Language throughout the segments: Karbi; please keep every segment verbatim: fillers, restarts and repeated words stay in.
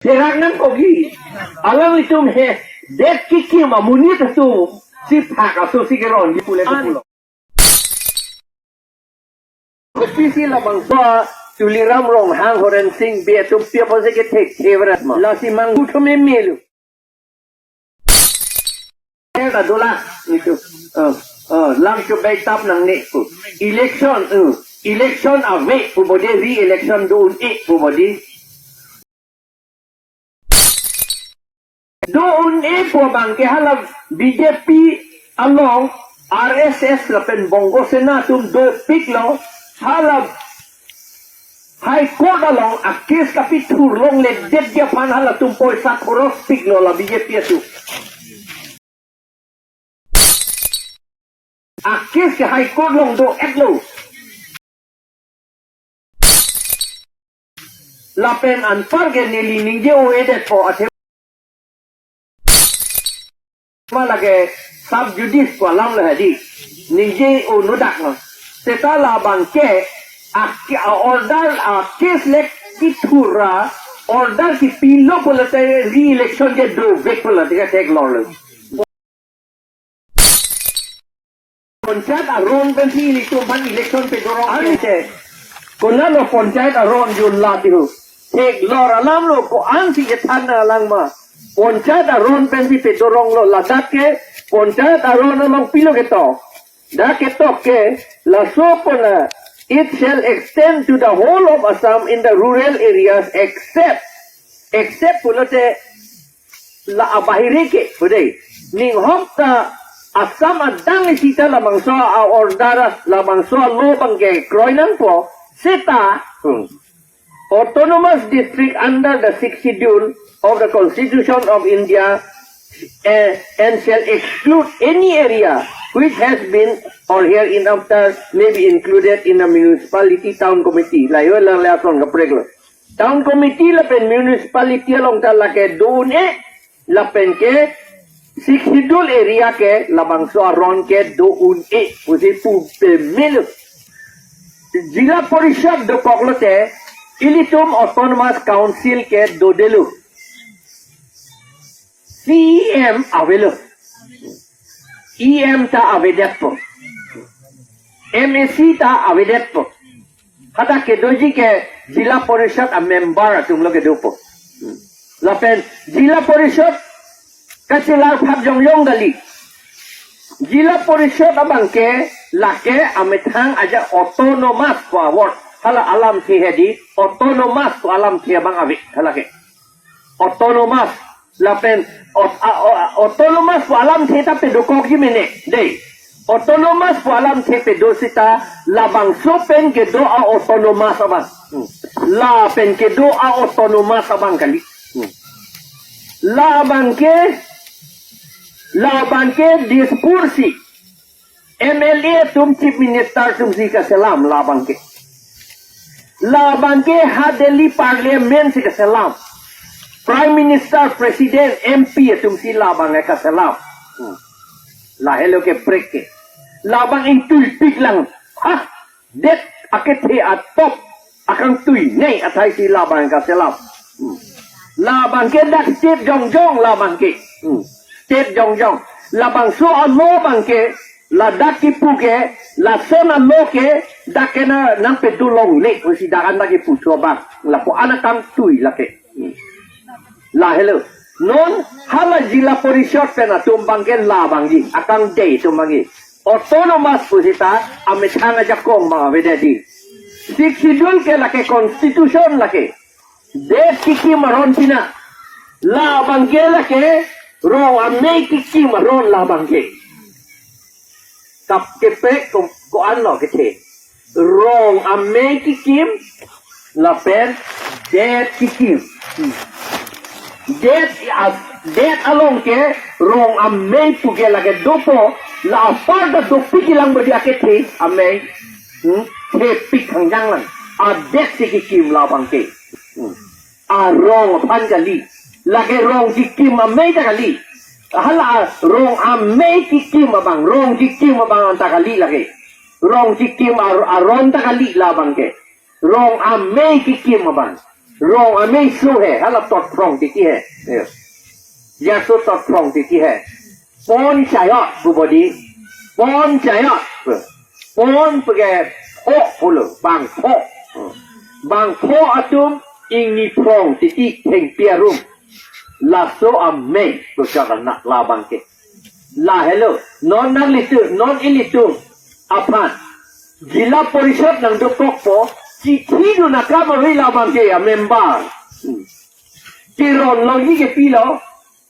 Therak nangkokji. Alanglitum he, det kekim amonit atum si phak aso si keronji pule ke pulo. Kopisi labangso Tuliram Ronghang, Horen Sing Bey atum pi apotsi kethek theverat ma? Lasi manghu thom emelo. Era dola itu. Eh, eh, lang chubai tap nangne pu. Election, eh, election ave pu bodi, re-election do un-e pu bodi. Do un-e pu abang ke hala B J P along R S S lapen Bongo Sena atum dopiklo, hala High Court along a-case kapithur longledetji aphan halatum poisa khorospiklo la B J P atum. A-case ke High Court along do-etlo. Lapen anpar ke neli ningje-o-edetpo athe ma lake sub judice pu alam lo hedi. Ningje-o-nodak lo. Seta labang ke a, a-order a-case le kithur ra order kipilo pulote re-election ke dovek pulote ke theklonglo. Panchayat aron pensi ilitum aphan election pedorong ante. Konatlo panchayat aron jun la tihu. Theklong alam lo, ko-ansi kethan nanglang ma. Panchayat aron pensi pedoronglo, ladak ke panchayat aron along pilo ketok. Dak ketok ke laso pona, "It shall extend to the whole of Assam in the rural areas except," except pulote la abahire ke, pu dei. Ning hok ta Assam adang isi ta labangso a-order, labangso a-law abang ke kroi nangpo, seta, hmm, autonomous district under the Sixth Schedule of the Constitution of India, eh, and shall exclude any area which has been or hereinafter may be included in a municipality town committee. Layo lang le ason kaprek lo. Town committee lapen municipality along ta lake do un-e, lapen ke Sixth Schedule area ke labangso aron ke do un-e pusi pu pemelo. Zilla Parishad dokoklote ilitum Autonomous Council ke dodelo. C E M avelo. E M ta avedetpo. M A C ta avedetpo. Hadak kedoji ke Zilla Parishad a-member atumlo kedopo. Lapen Zilla Parishad kachelar phak jongjong kali. Zilla Parishad abang ke lake amethang ajat autonomous pu a-word. Hala alamthe hedi, autonomous pu alamthe abang ave, hala ke. Autonomous. Lapen aut-, a, a, autonomous pu alamthe ta pedokokji mene. Dei. Autonomous pu alamthe pedo seta labangso pen kedo a-autonomous abang. Hmm. Lapen kedo a-autonomous abang kali. Hmm. Labang ke, labang ke Dispur si M L A atum, Chief Minister atumsi kaselam labang ke. Labang ke ha Delhi Parliament si kaselam. Prime Minister, President, M P atumsi labang ke kaselam. Hmm. Lahelo ke prek ke. Labang ingtuipiklang. Ha? Det akethe atop akangtui nei athai si labang kaselam. Hmm. Labang ke dak state jongjong labang ke. Hmm. State jongjong. Labangso a-law abang ke, ladak kipu ke, lason a-law ke, dak ke na nangpedolongle pusi dak an dak kipuso abang. Lapu-an akangtui lake. Hmm. Lahelo. Non hala Zilla Parishad pen atum abang ke labangji, akangdei atum abangji. Autonomous pu seta amethang ajakong abang avedetji. Sixth Schedule ke lake constitution lake. Det kekim aron pina. Labang ke lake rong amei kekim aron labang ke. Kap kepek ko, ko-anlo kethe. Rong amei kekim, lapen det kekim. Hmm. Det a-, det along ke rong amei pu ke lake dopo, la apar ta dopik kelang bodi akethe amei. Hmm? Thepik hangjang lang. A det si kekim labang ke. Hmm. Arong aphan kali. Lake rong kekim amei ta kali. Hala rong amei kekim abang, rong kekim abang anta kali lake. Rong kekim ar-, aron ta kali labang ke. Rong amei kekim abang. Rong amei su he, hala tot phrong titi he. Yes. Yaso tot phrong titi he. Pon chayot, bu bodi. Pon chayot. Pon pege pho pulo, bangpho. Bangpho atum ingni phrong titi thengpi arum. Laso amei, bu chot anak labang ke. Lahelo, non nanglitum, non ilitum aphan Jila Parishad nangdokokpo, chithi dun akam ave labang ke a member. Hmm. Keron longji ke pilo,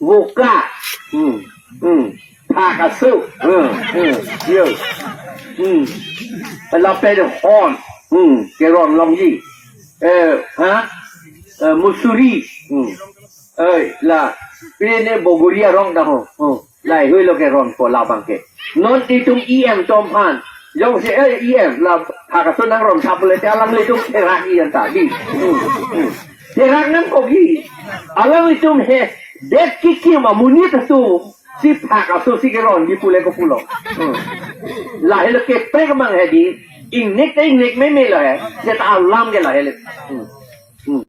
voka. Hmm. Hmm. Phak aso. Hmm. Hmm. Yo. Hmm. Lapen hon. Hmm. Keron longji. Eh, ha? Eh, musuri. Hmm. Eh, la. Pine bogori arong dak ho. Hmm. Lahelo keronpo labang ke. Non itum E M atum aphan. Jongsi, eh, E M la phak aso nangron thap le te alanglitum therak-i anta di. Hmm, hmm. Therak nangkokji. Alanglitum he det kikim amonit atum si phak aso si keronji pule kopulo. Hmm. Lahelo keprek mang he di. Ingnek te ingnek meme lo he. Seta alam ke lahelo. Hmm. Hmm.